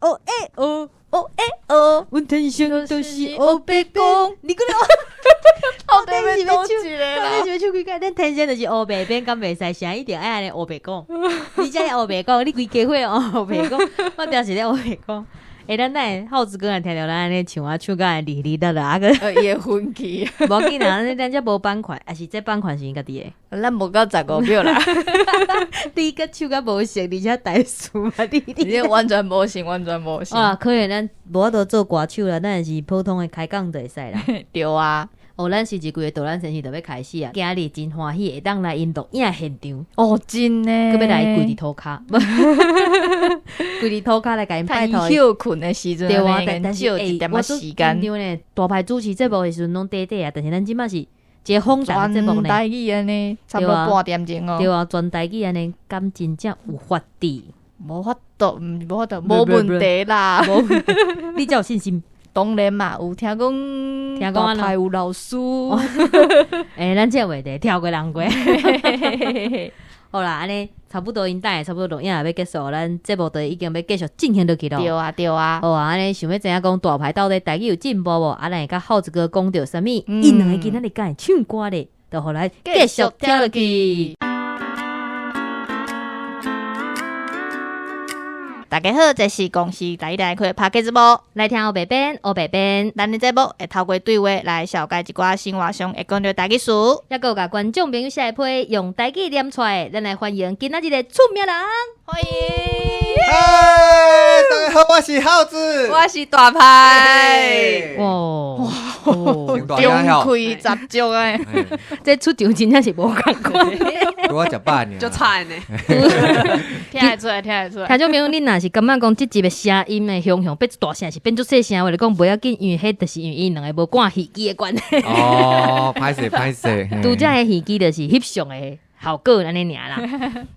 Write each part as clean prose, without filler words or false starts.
哦欸哦，哦欸哦，阮天生就是烏白講，你閣咧？到底是欲唱一个到底是欲唱幾擺？咱天生就是烏白變，敢袂使啥一定愛按呢烏白講。你才烏白講，你規家伙烏白講，我定是咧烏白講。欸，咱等下浩子哥若聽著咱按呢唱啊，唱甲哩哩啦啦啊個，伊會昏去。無要緊啦，咱這無版權，抑是這版權是𪜶家己的。咱無夠15秒啦。你閣唱甲無熟，而且台詞嘛，你你完全無信，完全無信。啊，可憐咱無法度做歌手啦，咱是普通的開講就會使啦。對啊。哦，咱是一季的導覽先生就欲開始啊！今日真歡喜會當來𪜶錄影現場。哦，真的。閣欲來跪佇塗跤，跪佇塗跤來共𪜶拜託。休睏的時陣，對啊，但是借一點仔時間。欸，呢，大牌主持節目的時陣攏短短啊，但是咱這擺是一個訪談節目呢。全台語按呢，差不多半點鐘哦。對啊，全台語按呢，敢真正有法度？無法度，毋是無法度，無問題啦。你才有信心？當然嘛，有聽講大牌有老師。欸，咱這個話題跳過人過。好啦，按呢差不多𪜶等下差不多錄影也欲結束，咱節目就已經欲繼續進行落去囉。對啊，對啊。好啊，按呢想欲知影講大牌到底台語有進步無？啊，咱會佮浩子哥講著啥物？𪜶兩個今仔日敢會唱歌咧？就予來繼續聽落去。大家好，這是公視台語台開的 Podcast 節目，來聽烏白變，烏白變。咱的節目會透過對話來紹介一寡生活上會講著台語詞，抑閣有共觀眾朋友寫的批用台語念出來，咱來歡迎今仔日的出名人，歡迎。嗨，大家好，我是浩子，我是大牌。哇，中氣十足的，這出場真正是無仝款。我食飽爾，足慘的，聽會出來，聽會出來。聽眾朋友，恁若是感覺講這集的聲音的方向變大聲，是變足細聲，我就講無要緊，因為彼就是因為𪜶兩個無掛耳機的關係。哦，歹勢歹勢。拄才的耳機就是翕相的效果按呢爾啦。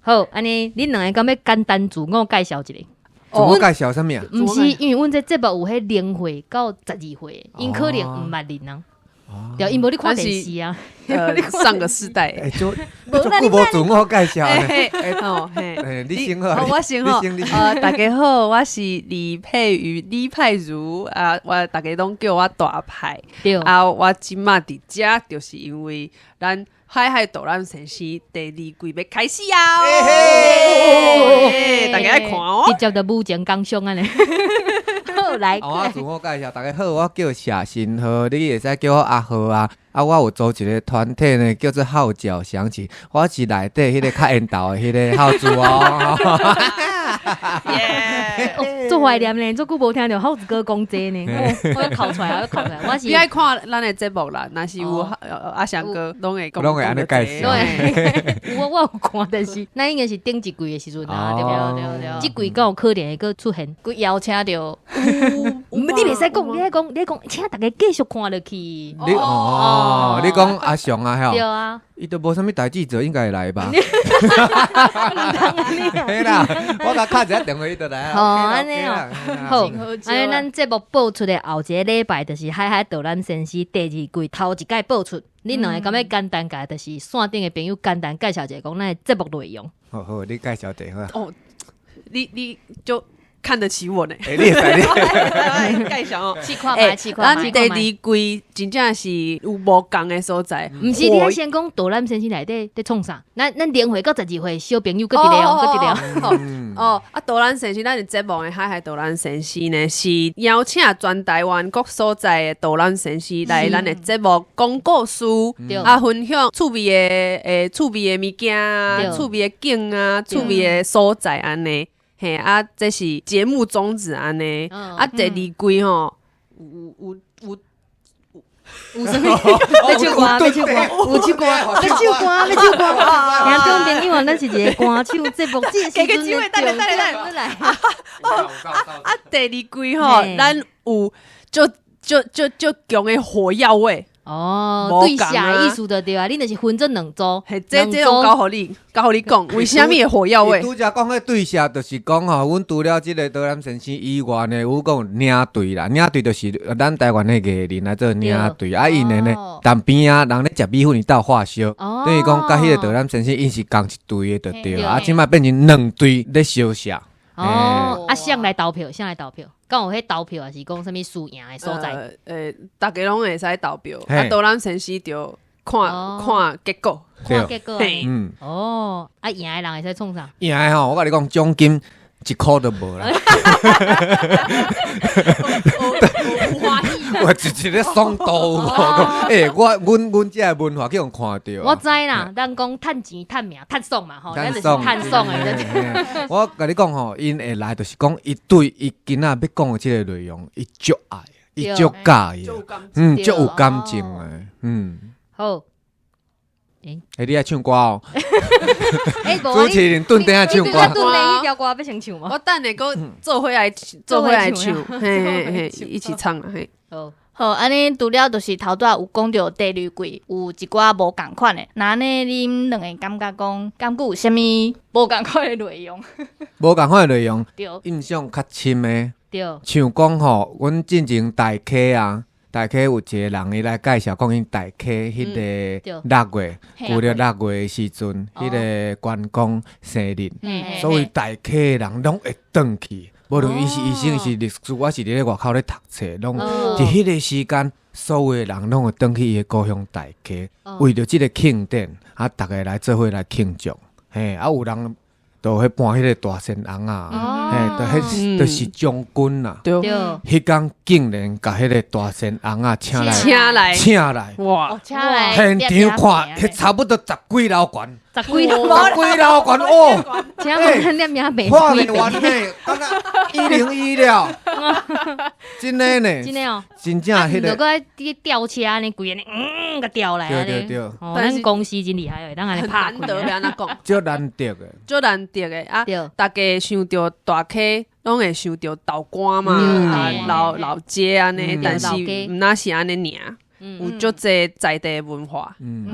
好，按呢恁兩个敢欲簡單自我介紹一下？自我介紹啥物啊？毋是，因為阮這節目有彼零歲到12歲，𪜶可能毋捌恁啊。對，𪜶無咧看電視啊。上個世代。欸，足足久無自我介紹呢。哦，嘿，你先好，我先好。大家好，我是李佩瑜，李派如啊，我大家攏叫我大派。對。啊，我這馬佇遮，就是因為咱海海導覽先生第二季欲開始啊！大家愛看哦。直接就舞前工商按呢。好，來。我自我介紹，大家好，我叫謝新浩，你會使叫我阿浩啊。啊，我有組一個團體呢，叫做號角響起，我是內底彼個較緣投的彼個浩子哦。耶！足懷念呢，足久無聽著浩子哥講這呢，我欲哭出來，我欲哭出來。我是你愛看咱的節目啦，若是有阿翔哥攏會講，攏會按呢介紹。有我有看，但是咱應該是頂一季的時陣啊，對無？對對。這季敢有可能會閣出現？閣邀請著。你袂使講，你愛講，你愛講，請大家繼續看落去。你哦，你講阿雄啊，對啊。伊都無啥物代誌做，應該會來吧？嘿啦，我共敲一下電話，伊就來啊。好，按呢哦，好，按呢咱節目播出的後一个禮拜，就是海海導覽先生第二季頭一擺播出。恁兩个敢欲簡單共，就是線頂的朋友簡單介紹一下，講咱的節目內容。好好，你介紹一下。哦，你就看得起我呢？欸，你會使你介紹哦。試看覓，試看覓。咱第二季真正是有無仝的所在。毋是，你愛先講導覽先生內底佇創啥？咱零歲到12歲小朋友閣佇咧哦，閣佇咧哦。哦，啊，導覽先生，咱的節目的海海導覽先生呢，是邀請全台灣各所在的導覽先生來咱的節目講故事，啊，分享趣味的趣味的物件啊，趣味的景啊，趣味的所在按呢。嘿啊，這是節目宗旨按呢。啊，第二季吼，有有有有啥物？欲唱歌，欲唱歌，有唱歌，欲唱歌，欲唱歌。聽眾朋友啊，咱是一個歌手節目，這個時給個機會，等下等下等下。啊，第二季吼，咱有就就就就強的火藥味。哦，對射意思就對啊，恁就是分做兩組，嘿，這這我交予你，交予你講，為啥物會火藥味？拄才講彼對射，就是講吼，阮除了這個導覽先生以外呢，有講領隊啦，領隊就是咱台灣的藝人來做領隊，啊，𪜶呢，但邊仔人咧食米粉，伊鬥發燒，等於講佮彼個導覽先生𪜶是仝一隊的，就對啊，這擺變成兩隊咧相射。哦，啊，誰來投票？誰來投票？敢有彼投票，還是講啥物輸贏的所在？逐家攏會使投票，嘿啊，導覽先生就看看結果。看結果。嘿。哦，啊，贏的人會使創啥？贏的吼，我共你講，獎金一箍都無啦。有歡喜。我一個爽度有無？欸，我阮這个文化去予看著。我知啦，咱講趁錢、趁名、趁爽嘛，吼，咱就是趁爽的。嘿，我共你講吼，𪜶會來就是講，伊對伊囡仔欲講的這个內容，伊足愛，伊足佮意，足有感情的，嗯。好。欸，你愛唱歌哦？欸，主持人頓頂仔唱歌。你頓頂彼條歌欲先唱無？我等下閣做伙來唱，嘿嘿嘿，一起唱啊，嘿。好，好，按呢除了就是頭拄仔有講著第二季有一寡無仝款的，那按呢恁兩个感覺講，敢閣有啥物無仝款的內容？無仝款的內容，對，印象較深的，像講吼，阮進前大溪啊。大溪有一個人，伊來介紹講，𪜶大溪彼個六月，舊曆六月的時陣，彼個關公生日，所以大溪的人攏會轉去，無論伊是醫生，是律師，抑是佇咧外口咧讀冊，攏佇彼個時間，所有的人攏會轉去伊的故鄉大溪，為著這个慶典，啊，逐家來做伙來慶祝，嘿，啊，有人就彼搬彼个大仙尪仔，嘿，就彼就是將軍啦。對。彼工竟然共彼个大仙尪仔請來，請來，請來，哇！請來，現場看，彼差不多十幾樓懸，十幾樓，十幾樓懸哦！請問咱念名看袂完呢，敢若101了，真的呢，真的哦，真正彼个，閣愛吊車按呢，規个共吊來。對對對，咱公司真厲害的，咱按呢拍難得，欲按怎講？足難得的，足難得的啊！逐家想著大溪，攏會想著豆干嘛，老老街按呢，但是毋若是按呢爾，有足濟在地文化。嗯，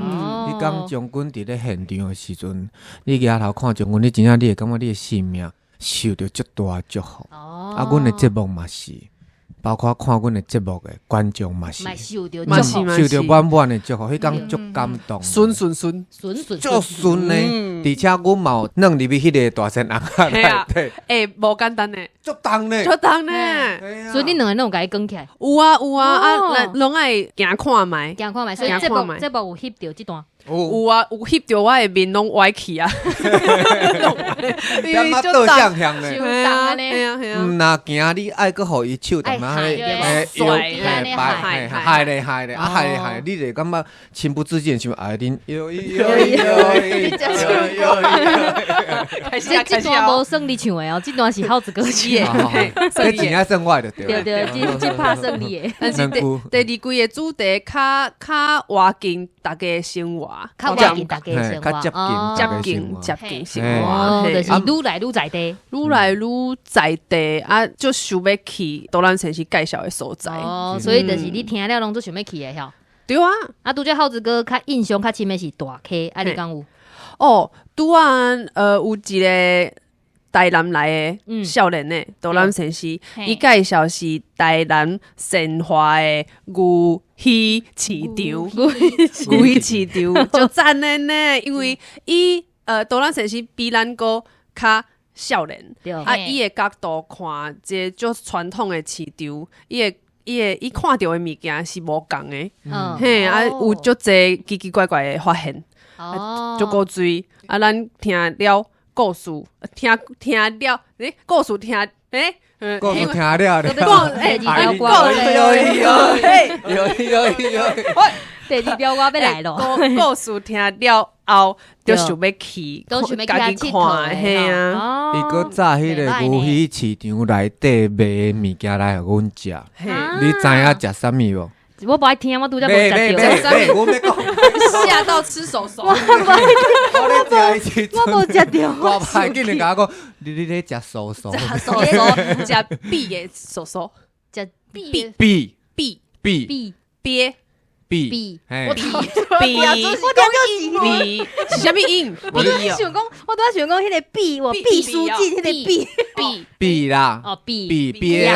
彼工將軍佇咧現場的時陣，你舉頭看將軍，你真正你會感覺你的生命受著足大的祝福。啊，阮的節目嘛是，包括看阮的節目的觀眾嘛是，受著受著滿滿的祝福，彼工足感動。順順順順順足順呢，而且阮嘛有軟入去彼个大仙尪仔內底。欸，無簡單呢，足重呢，足重呢。所以恁兩个攏有共伊扛起來？有啊有啊，啊，咱攏愛行看覓，行看覓，所以節目有翕著這段。有啊，有翕著我的面攏歪去啊！因為倒向向的，傷重按呢。毋若行，你愛閣予伊手踮仔咧，腰嘿擺，害咧害咧，啊害咧害，你就感覺情不自禁想愛恁搖搖搖搖搖。這段無算你唱的哦，這段是孝子哥唱的。這真正算我的對。對對，這拍算你的。但是第二季的主題較較活近逐家生活。較接近逐家生活，較接近接近生活，就是愈來愈在地，愈來愈在地啊！就想欲去導覽先生介紹的所在。哦，所以就是你聽了攏足想欲去的吼。對啊，啊，拄則孝子哥較印象較深的是大溪，啊，你敢有？哦，拄仔有一个台南來的少年的導覽先生，伊介紹是台南善化的牛魚市場，牛魚市場足讚的呢，因為伊導覽先生比咱閣較少年，啊，伊的角度看這個足傳統的市場，伊看著的物件是無仝的，嘿，啊，有足濟奇奇怪怪的發現，足古錐，啊，咱聽了故事，聽了，欸，故事聽，欸，故事聽了了，第二條歌，第二條歌欲來囉，故事聽了後，就想欲去，都想欲去家己看，嘿啊。伊閣早彼个牛魚市場內底賣的物件來予阮食，你知影食啥物無？我無愛聽，我拄則無食著。我欲講，嚇到吃手手。我無食著。我歹竟然共我講，你咧食素素。食素素，食鱉的素素，食鱉鱉鱉鱉鱉鱉鱉鱉，我听就是鱉，是啥物音？我拄想講，我拄想講彼个鱉，我鱉書記彼个鱉鱉鱉啦，哦鱉鱉鱉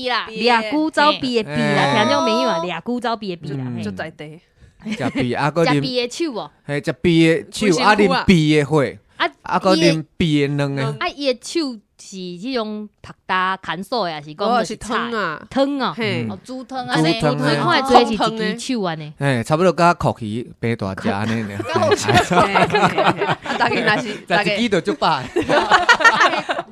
啦，掠龜走鱉的鱉啦，聽眾朋友啊，掠龜走鱉的鱉啦，就在地食鱉啊，閣食啉鱉的手哦，嘿，食鱉的手啊，啉鱉的血，啊啊，閣啉鱉的卵的，啊，伊的手是是彼種讀焦牽手的，抑是講我就是炒湯啊，湯哦？嘿，哦，煮湯煮按呢，湯所以看的做是一支手按呢。嘿，差不多佮鵠魚白大隻按呢爾。啊，逐家若是逐食一家支就足飽。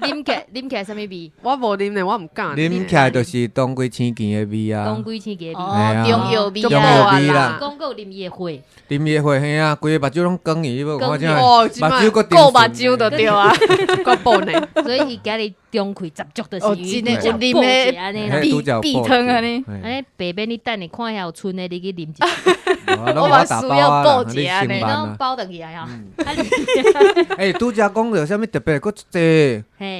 啉起來啥物味？我無啉呢，我毋敢。啉起來就是當歸青墘的味啊。當歸青墘的味。哦，中藥味中藥味啦。講閣有啉伊的血。啉伊的血嘿啊，規個目睭攏光去，你無看這哦，目睭閣顧目睭就對啊，閣補呢。所以伊今日中氣十足，就是真的有啉的按呢啦。避湯按呢。按呢白邊你等下看下有賰的，你去啉一下。我嘛需要補一下你攏包轉去啊？吼。欸，拄才講著啥物特別，閣這。嘿。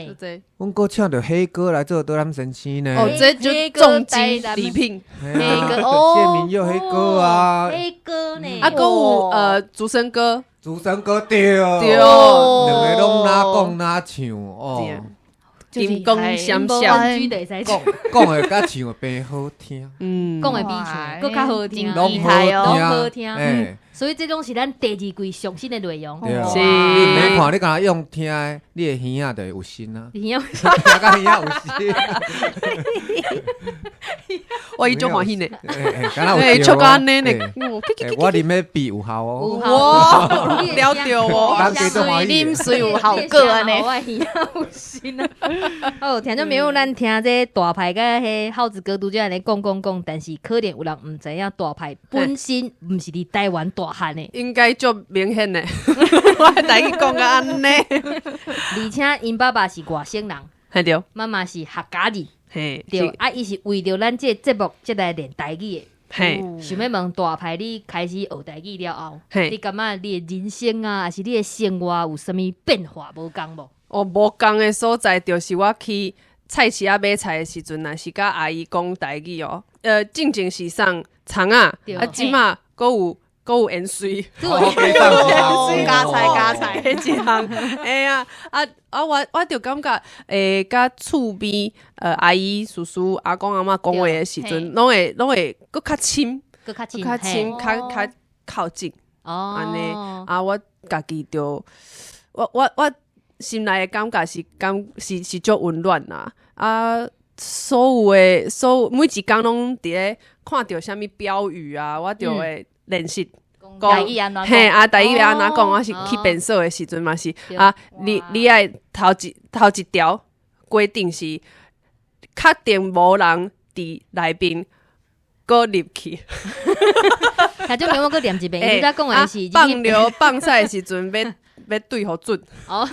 阮閣請著黑哥來做導覽先生呢。哦，這就重金禮聘。黑哥哦，謝明佑黑哥啊。黑哥呢？啊，閣有竹生哥。竹生哥對。對。兩个攏哪講哪唱哦。金光閃閃，講講的佮唱的變好聽。嗯，講的比唱閣較好聽，攏好攏好聽。所以這攏是咱第二季上新的內容。是，你毋免看，你敢若用聽的，你的耳仔就會有神啊。耳仔有神，聽甲耳仔有神。我伊足歡喜呢，欸，笑到按呢呢。我啉的比有效哦。哇，了著哦，啉水有效果按呢。我耳仔有神啊。好，聽眾朋友，咱聽這大牌佮彼耗子哥拄才按呢講講講，但是可能有人毋知影大牌本身毋是佇台灣大漢的，應該足明顯的。我台語講甲按呢，而且𪜶爸爸是外省人，嘿對，媽媽是客家人，嘿對，啊，伊是為著咱這個節目才來練台語的。嘿，想欲問大牌，你開始學台語了後，你感覺你的人生啊，抑是你的生活有啥物變化無仝無？哦，無仝的所在就是我去菜市仔買菜的時陣，若是佮阿姨講台語哦。進前是送蔥仔，啊，這馬閣有芫荽，加菜加菜，一項，哎呀，啊啊，我就感覺，欸，佮厝邊阿姨、叔叔、阿公、阿嬤講話的時陣，攏會閣較親，閣較親，較親，較靠近。哦，按呢，啊，我家己就，我心內的感覺是感是足溫暖啦，啊，所有的所有每一工攏佇咧看著啥物標語啊，我就會練習講，嘿啊，台語欲按怎講，我是去便所的時陣嘛是啊，你愛頭一條規定是確定無人佇內面，閣入去。聽眾朋友，我閣念一遍，伊拄才講的是放尿放屎的時陣欲對予準。哦，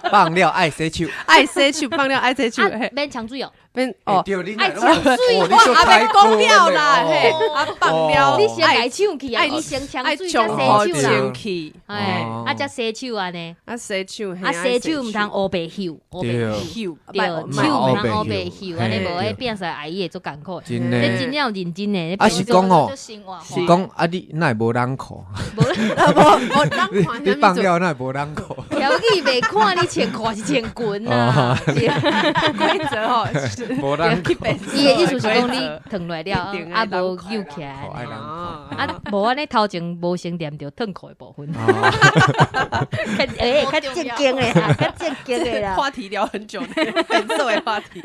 放尿愛洗手，愛洗手，放尿愛洗手，免沖水哦，免哦，愛沖水，我阿欲講了啦，嘿，啊放尿，你先共沖去啊，你先沖水才洗手啦，哎，啊才洗手按呢，啊洗手，啊洗手毋通烏白搝，烏白搝，對，手毋通烏白搝，按呢無彼變使阿姨會足艱苦，真的，這真正有認真的。啊是講吼，是講啊你哪會無人看？無，無人看，你放尿哪會無人看？條語袂看你穿褲是穿裙啊？規則吼，無人去變。伊的意思是講你脫落了，啊無扭起來，啊無按呢頭前無先念著脫褲的部分。欸，較正經的啦，較正經的啦。話題聊很久，變色的話題。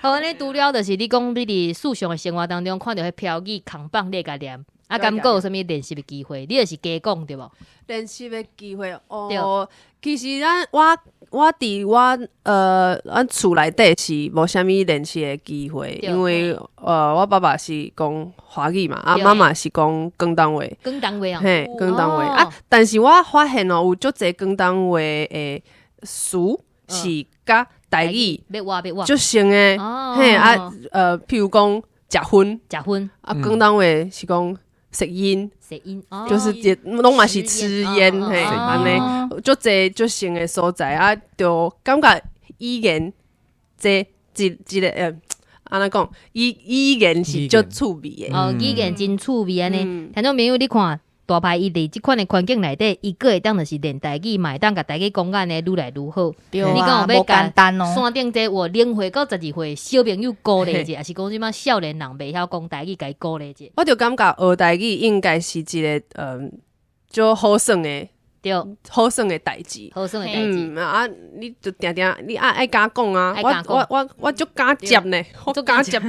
好，按呢除了就是你講你佇日常的生活當中看著彼標語扛棒你會共念，啊，敢閣有啥物練習的機會？你就是加講對無？練習的機會哦，其實咱我佇我阮厝內底是無啥物練習的機會，因為我爸爸是講華語嘛，啊媽媽是講廣東話。廣東話啊？嘿，廣東話啊！但是我發現哦，有足濟廣東話的詞是佮台語足像的，嘿啊譬如講食薰，食薰啊，廣東話是講食煙，食煙，就是也攏嘛是吃煙嘿，按呢足濟足像的所在啊，就感覺語言這一個按怎講，語言是足趣味的。哦，語言真趣味按呢。聽眾朋友，你看大牌伊佇這款的環境內底，伊閣會當就是練台語，嘛會當共台語講按呢愈來愈好。對啊，你講有欲無簡單哦。山頂這有0歲到12歲小朋友鼓勵者，抑是講這馬少年人袂曉講台語，共伊鼓勵者。我就感覺學台語應該是一個足好耍的好耍的代誌。好耍的代誌。啊，你就定定你愛愛敢講啊，我我我我足敢接呢，我敢接這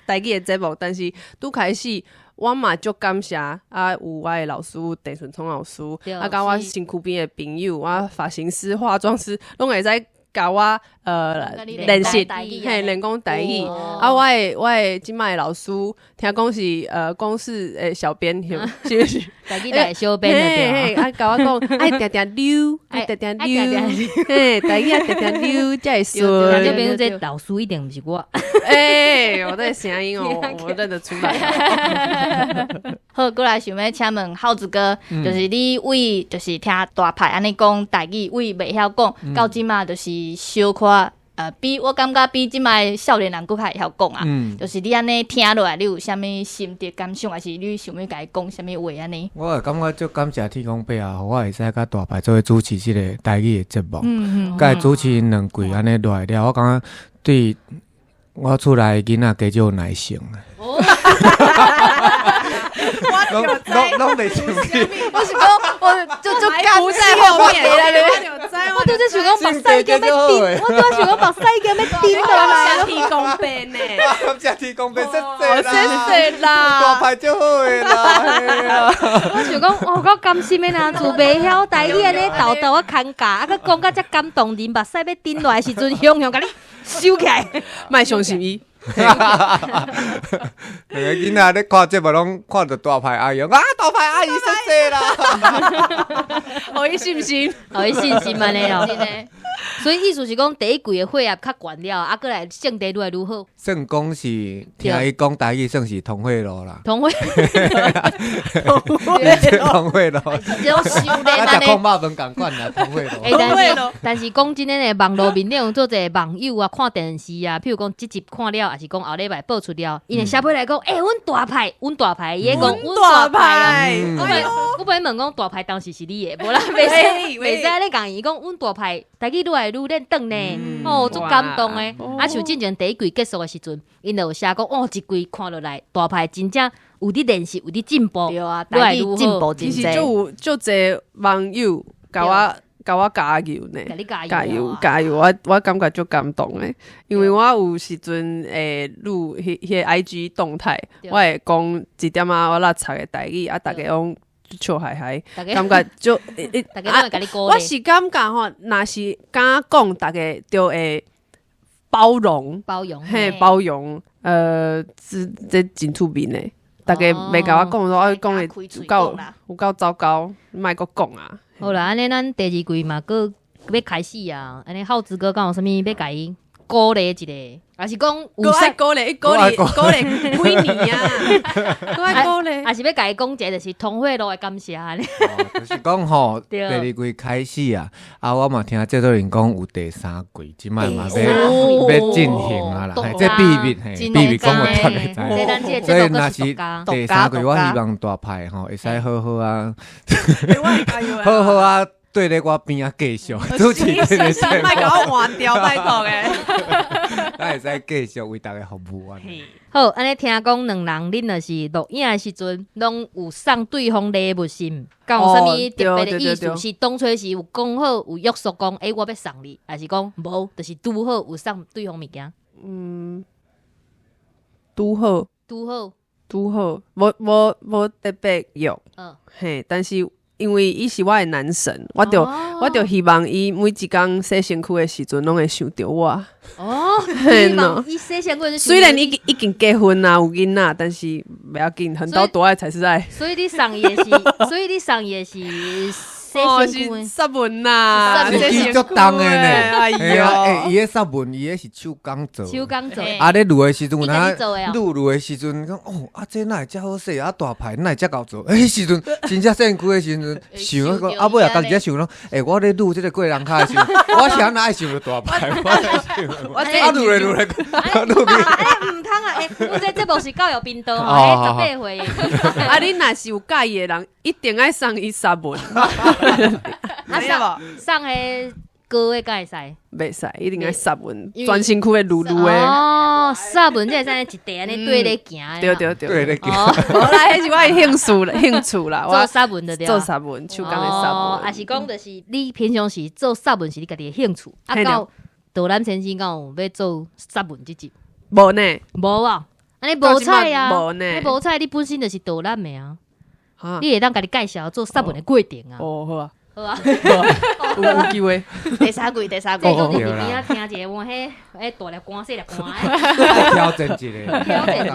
台語的節目，但是拄開始我嘛足感謝啊，有我的老師鄭順聰老師，啊，佮我身軀邊的朋友，我髮型師、化妝師，攏會使共我練習，嘿，練講台語。啊，我的這擺的老師聽講是公視的小編，是毋是？台語的小編對。啊，共我講愛定定溜，愛定定溜，嘿，台語愛定定溜才會順。這邊這老師一定毋是我。欸，我這聲音哦，我認得出來。好，過來想欲請問孝子哥，就是你為就是聽大派按呢講台語，為袂曉講，到這馬就是小可比我感覺比這擺少年人閣較會曉講啊。就是你按呢聽落來，你有啥物心得感想，還是你想欲共伊講啥物話按呢？我會感覺足感謝天公伯啊，予我會使佮大派做伙主持這個台語的節目。佮主持兩季按呢落來了，我感覺對我厝內的囡仔加少耐性。攏攏袂生氣。我是講，我就就夾在後面。我拄則想講目屎叫欲滴，我拄則想講目屎叫欲滴落來。天公伯呢？感謝天公伯，謝謝啦，謝謝啦，大派足好的啦。我想講，哦，夠甘心的啦，自袂曉台語按呢沓沓仔牽教，啊，閣講甲遮感動人，目屎欲滴落來的時陣，雄雄共你收起來。莫相信伊。兩個囡仔咧看節目，攏看著大派阿姨，啊，大派阿姨謝謝啦，予伊信心，予伊信心按呢哦。所以意思是講，第一季的血壓較懸了，啊，閣來性地愈來愈好。算講是聽伊講台語，算是通血路啦。通血，通血路。這種修煉啊，食空肉飯仝款啦，通血路。欸，但是但是講真的，網路面頂做者網友啊，看電視啊，譬如講這集看了，抑是講後禮拜播出了，𪜶會寫批來講，欸，阮大派，阮大派，伊會講阮大派。我本來問講大派當時是你的，無啦，袂使袂使按呢共伊講，阮大派台語愈來愈練轉呢，哦，足感動的。啊，像進前第一季結束的時陣，𪜶就有寫講，哦，一季看落來，大派真正有佇練習，有佇進步，對啊，台語進步真濟。其實就有足濟網友共我共我加油呢，加油加油！我我感覺足感動的，因為我有時陣會錄彼彼個 IG 動態，我會講一點仔我垃圾的台語，啊，逐家攏笑嗨嗨，感覺足，我是感覺吼，若是敢講，逐家就會包容，包容，嘿，包容，這這真趣味呢。逐家袂共我講說，我講的有夠有夠糟糕，莫閣講啊！好啦，按呢咱第二季嘛，閣欲開始啊！按呢孝子哥敢有啥物欲共伊鼓勵一下？抑是講有愛鼓勵，鼓勵鼓勵幾年啊？閣愛鼓勵，抑是欲共伊講一個就是通血路的感謝按呢？就是講吼，第二季開始啊，啊，我嘛聽製作人講有第三季，這擺嘛欲欲進行啊啦，這秘密嘿，秘密講予逐家知。所以若是第三季，我希望大派吼會使好好啊，好好啊。對咧，我邊仔繼續主持這個節目，莫共我換掉，拜託的。咱會使繼續為大家服務按呢。好，按呢聽講兩人，恁若是錄影的時陣，攏有送對方禮物是毋？敢有啥物特別的意思？是當初是有講好，有約束講，欸，我欲送你，抑是講無，就是拄好有送對方物件？嗯，拄好，拄好，拄好，無無無特別約，嘿，但是。因為伊是我的男神，我就我就希望伊每一工洗身軀的時陣，攏會想著我。哦，嘿喏，伊洗身軀，雖然伊已經結婚啦，有囡仔，但是袂要緊，橫刀奪愛才是愛。所以你送伊的是，所以你送伊的是。哦，是雪文呐，是足重的呢。哎呀，欸，伊彼雪文，伊彼是手工做，手工做。啊，咧滷的時陣，有哪滷滷的時陣，講哦，啊，這哪會遮好洗？啊，大牌哪會遮𠢕做？欸，彼時陣真正洗身軀的時陣，想講，啊，尾仔家己才想講，欸，我咧滷這個過人跤的時陣，我是按怎愛想著大牌？我想，啊，滷咧滷咧，滷欸，毋通啊！欸，阮這節目是教育頻道吼，欸，18歲。啊，你若是有佮意的人，一定愛送伊雪文。啊，送送彼高的敢會使？袂使，一定愛濕穩，因為全身軀的滷滷的。哦，煞文這會使一塊按呢對咧行的。對對對，對咧，哦，無啦，彼是我的興趣啦，興趣啦，做我煞文就對。做煞文，手工的煞哦，文。啊是講就是你平常時做煞文是你家己的興趣，啊嘿對到導覽先生敢有欲做煞文這集？無呢，無啊，按呢無彩啊，無呢你無彩，你本身就是導覽的啊，哈你會當家己介紹做煞文的過程啊。哦，好啊，好啊，有機會。第三季，第三季這，種對佇邊仔聽一下，我彼彼大粒歌細粒歌，挑戰一下，挑戰一下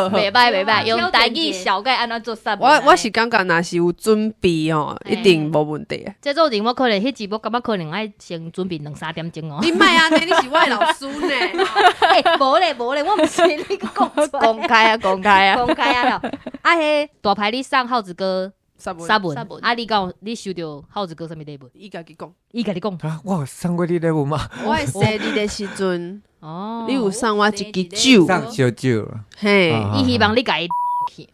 袂歹袂歹，用挑戰台語小解按怎做煞文。我是感覺若是有準備吼，一定無問題的。這做陣我可能彼集我感覺可能愛先準備兩三點鐘哦。你莫按呢，你是我的老師呢。欸，無咧無咧，我毋是你閣講出來公開啊，公開啊，公開啊了。啊，彼大牌你送孝子哥煞文，煞文煞文啊，你敢有你收著孝子哥啥物禮物？伊家己講。伊共你講啊，我有送過你禮物嗎？我的生日的時陣，哦，你有送我一支酒，送燒酒，嘿，啊伊希望你共伊去，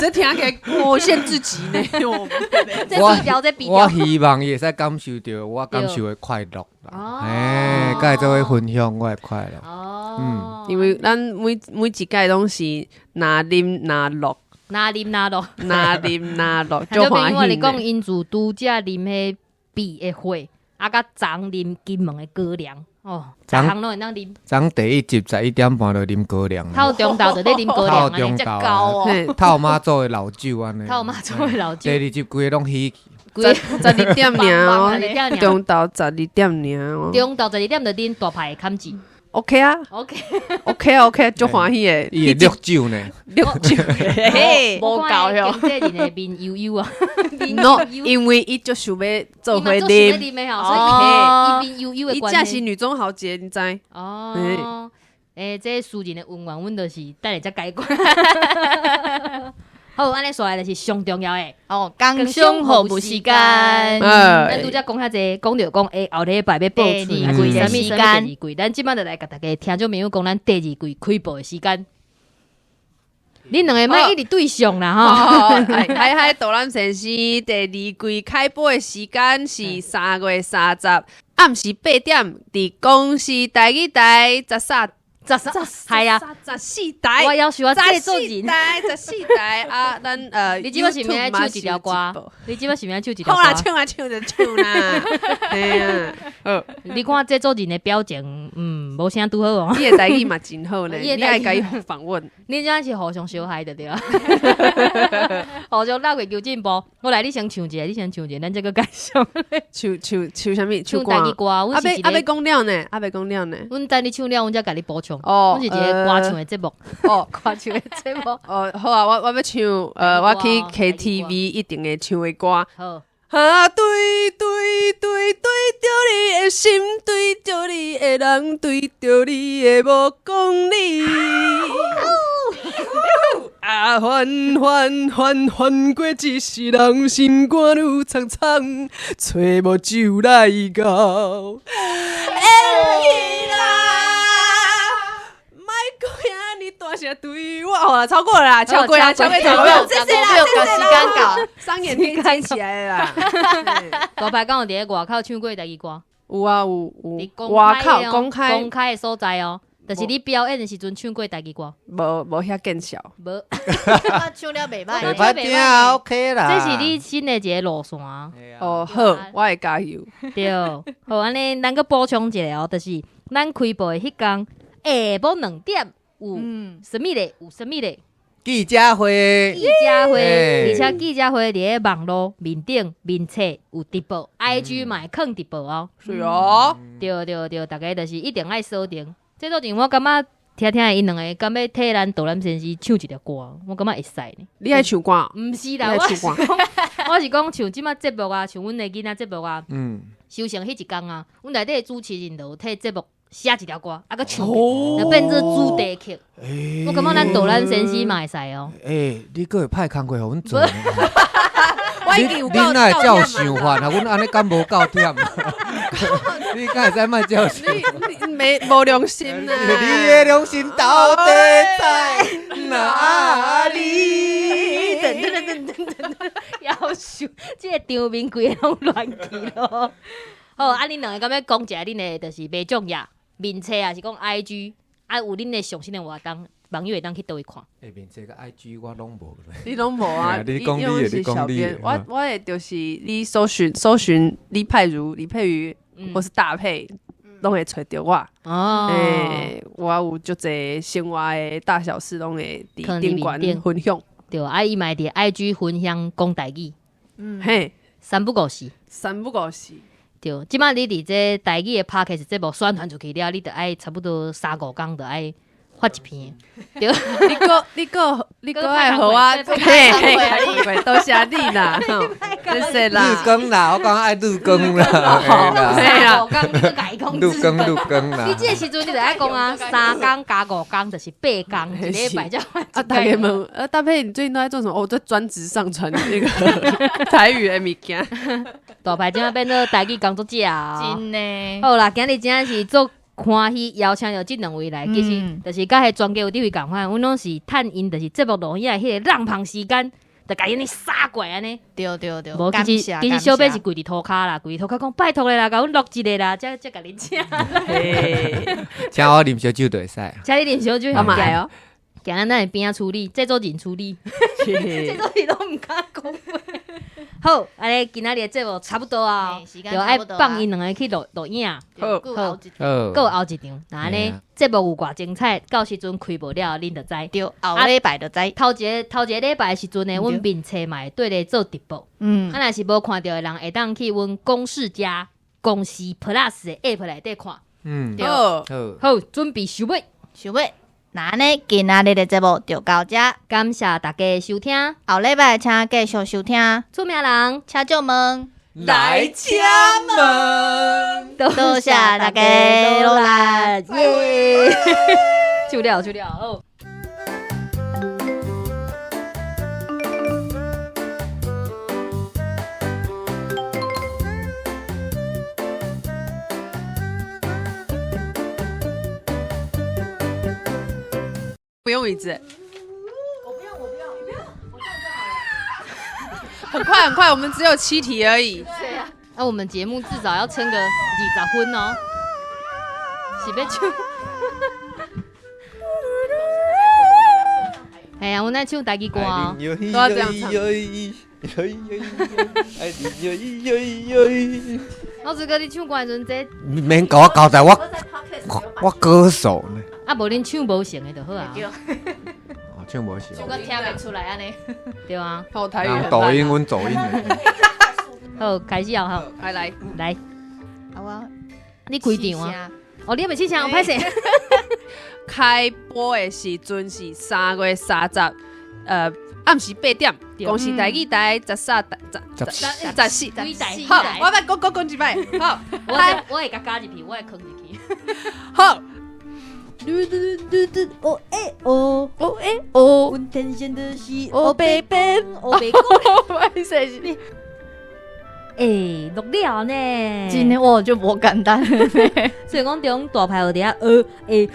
這聽起來我限制級呢。這低調，這低我調。希望伊會使感受著我感受的快樂啦，哦嘿，佮伊做伙分享我的快樂。哦，因為咱每一屆攏是若啉若樂，若啉若樂，若啉若樂，就足歡朋友你講，喜的。𪜶自拄才啉彼啤的火，啊，佮昨啉金門的高粱，哦，逐項攏會當啉。昨第一集11點半就啉高粱，透中晝就咧啉高粱，透中這晝高哦，嘿透媽做的老酒按呢。透媽做的老酒第二集規个攏喜氣，規 12點爾哦， 12點爾中晝十二點爾哦。中晝12點就啉大牌的坎子。 OK 啊 OK，，OK 啊，OK，足歡喜的。伊會綠酒呢。綠酒，嘿無夠經紀人的面悠悠啊，面，no，悠悠因為伊足想欲做伙伊嘛足想欲啉，啉的吼，所以伊面悠悠的伊關係。才是女中豪傑，你知？哦，欸，這私人的恩怨，阮就是等下才解決。好，按呢煞來就是上重要的。哦，工商服務時間，咱拄才講遐濟，講著講欸，後禮拜欲播出，第還二季是啥物的時間啥物第二季，咱這擺就來共大家聽眾朋友講，咱第二季開播的時間。恁兩个莫一直對上啦吼。哦，海海導覽先生第二季開播的時間是3月30暗時8點，佇公視台語台十三十三，係啊，14台，我要求我十四製作人。台，14台啊！咱你這擺是毋是愛唱一條歌？你這擺是毋是愛唱一條好啦，歌？唱啊唱就唱啦，嘿啊，好，你看製作人的表情，嗯，無啥拄好哦。你的台語嘛真好呢，你的台語你愛共伊訪問。你這是互相相害的對啊？互相鬥過求進步。我來，你先唱一个，你先唱一个，咱這個介紹。唱唱唱啥物？唱歌台語歌，啊阮是一欲啊欲个，講了呢，啊欲講了呢。阮等你唱了，阮才共你補充。哦阮是一個歌唱的節目，哦歌唱的節目。哦，好啊，我欲唱，我去台語歌 KTV 一定會唱的歌。好，啊，對對對對著你的心，對著你的人，對著你的無公理。啊，煩煩煩煩過一世人，心肝愈苍苍，揣無酒來到。會去啦，莫閣遐爾大聲對我，好啦，超過了啦，超過啦，超過，超過，謝謝啦，謝謝時間到。雙眼天接起來了啦。大牌敢有佇咧外口唱過台語歌？有啊，有佇有，外公開的口哦公開公開的所在哦，就是你表演的時陣唱過台語歌，無無遐見笑。無？我唱了袂歹袂歹聽啊，OK 啦。這是你新的一個路線。哦，好，我會加油。對，好，按呢，咱閣補充一下哦，就是咱開播的彼工下晡2點有啥物咧？有啥物咧？記者會記者會，欸而且記者會佇咧網路面頂面冊有直播，IG 嘛會囥直播哦。是哦，對對對，逐家就是一定愛鎖定。這做陣我感覺聽聽𪜶兩个敢欲替咱導覽先生唱一條歌，我感覺會使呢。你愛唱歌？毋是你啦，我愛唱歌？我是講像這擺節目啊，像阮的囡仔節目啊，修成彼一工啊，阮內底的主持人就有替節目寫一條歌，啊，閣唱，就變做主題曲。我感覺咱導覽先生嘛會使哦。欸，你閣會派工課予阮做呢？我已你經有夠你哪會這有想法啊？阮按呢敢無夠忝？你敢會使莫這有想法？你你沒無良心啊！你的良心到底在哪裡？噔噔噔噔噔噔，夭壽，這个場面規个攏亂去咯。好，好，啊，恁兩个敢欲講一下恁的，就是袂重要面冊，抑是講 IG，啊，有恁的上新的活動，網友會當去佗位看。欸，面冊佮 IG 我攏無。你攏無啊？你講你的，你講你的。我的就是你搜尋搜尋李佩如、李佩瑜，或是大佩，攏會揣著我。哦。欸，我有足濟生活的大小事，攏會佇頂懸分享。對，啊，伊嘛會佇 IG 分享講台語。嘿，三不五時。三不五時。對，這擺你佇這台語的 Podcast 節目宣傳出去了，你著愛差不多三五工著愛發一篇。對，你閣愛予我，嘿嘿，多謝你啦，謝謝啦。日更啦，我講愛日更啦，三五工你閣共伊講日更日更啦。你這個時陣你著愛講啊，三工加五工就是八工，一禮拜才發。啊，大家問，啊，大佩，你最近都在做什麼？我在專職上傳那個台語的物件。大牌這擺變做台語工作者啊！真的。好啦，今日真正是足歡喜邀請著這兩位來，其實就是佮彼專家有佇位仝款，阮攏是趁𪜶就是節目錄影的彼個浪芳時間，就共𪜶咧殺過來按呢。對對對。無，其實小編是跪佇塗跤啦，跪佇塗跤講拜託咧啦，共阮錄一个啦，才才共恁請。請我啉燒酒就會使。請你啉燒酒，嘛會哦。行咱咱邊仔處理，製作人處理，製作人攏毋敢講話。好，按呢今仔日的節目差不多啊，就愛放𪜶兩个去錄錄影。好，好，閣有後一場。那按呢節目有偌精彩，到時陣開播了，恁就知。對，後禮拜就知。頭一個禮拜的時陣呢，阮面冊嘛會綴咧做直播。啊，若是無看著的人，會當去阮公視加公視 Plus 的 App 內底看。對。好，好，準備收尾，收尾。那按呢，今仔日的節目就到這，感謝大家收聽，後禮拜請繼續收聽。出名人，請借問，來請問，多謝大家努力，耶！唱了，唱了，好。不用椅子，我不用，我不用，你不用，我站就好了。很快很快，我們只有7題而已。對啊，那我們節目至少要撐個20分哦。是欲唱？哎呀，阮愛唱台語歌哦，都要這樣唱。老子哥，你唱歌的時陣，這免共我交代，我歌手呢。啊，無恁唱無成的就好啊。哦，唱無成。唱到聽袂出來按呢。對啊。好，台語。抖音，阮抖音。好，開始啊！好，來來來。啊我，你開場啊？哦，你猶未試聲，歹勢。開播的時陣是3月30，暗時8點，公視台語台13、14。好，我來講講講一擺。好，我會共加入去，我會囥入去。好。嘟嘟嘟嘟，哦欸哦，哦欸哦，阮天生就是黑白变，黑白讲。歹勢是你。欸，錄了呢，真的我就無簡單。雖然講這種大牌有佇遐欸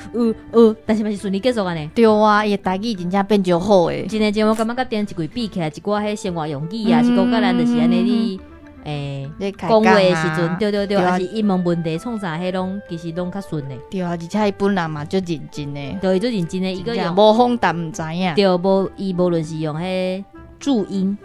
但是嘛是順利結束按呢。對啊，伊的台語真正變足好的。真的真，我感覺佮頂一季比起來，一寡彼生活用語啊，是講佮咱就是按呢你講話的時陣，對對對，抑是伊問問題創啥，彼攏其實攏較順的。對啊，而且伊本人嘛足認真的。對，伊足認真的，伊閣用無風但毋知影。對，無伊無論是用彼注音、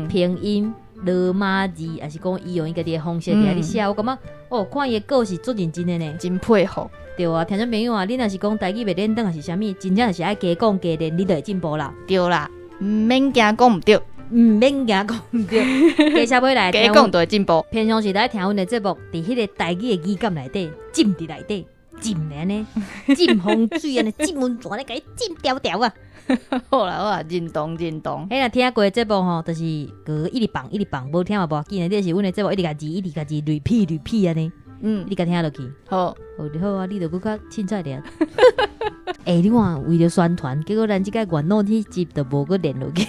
拼音。羅馬字，抑是講伊用伊家己的方式佇遐咧寫，我感覺哦，看伊的稿是足認真的呢，真佩服。對啊，聽眾朋友啊，你若是講台語袂練轉，抑是啥物，真正是愛加講加練，你就會進步啦。對啦，毋免驚講毋對，毋免驚講毋對，加社會來加講就會進步。平常時來聽阮的節目，佇彼個台語的語感內底，浸佇內底，浸按呢，浸風水按呢，浸溫泉按呢，共伊浸牢牢啊！好啦好啦，認同認同。彼若聽過的節目吼，就是閣一直放一直放，無聽嘛無要緊的。你是阮的節目一直共字，一直共字 repeat repeat 按呢，你共聽落去。好，好啊，你著閣較凊彩點。欸，你看為著宣傳，結果咱這个元老彼集就無閣連落去。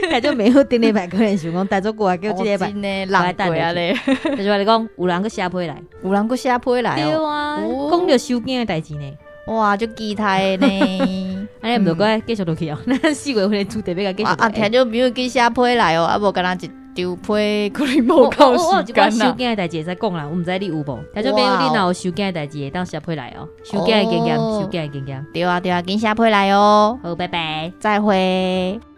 大家沒好頂禮拜可能想講，待足久啊，叫這禮拜真的浪過啊咧。就是我來講，有人閣寫批來，有人閣寫批來。對啊，講著收驚的代誌呢。哇，足期待的呢！按呢毋著閣繼續落去哦。咱4月份的主題欲共繼續。啊，聽眾朋友去寫批來哦，啊無敢若一筹批可能無夠我有時間啦。一寡收驚的代誌會使講啦，我毋知你有無？聽眾朋友，你若有收驚的代誌，會當寫批來哦。收驚的經驗，收驚的經驗。對啊對啊，緊寫批來哦。好，拜拜。再會。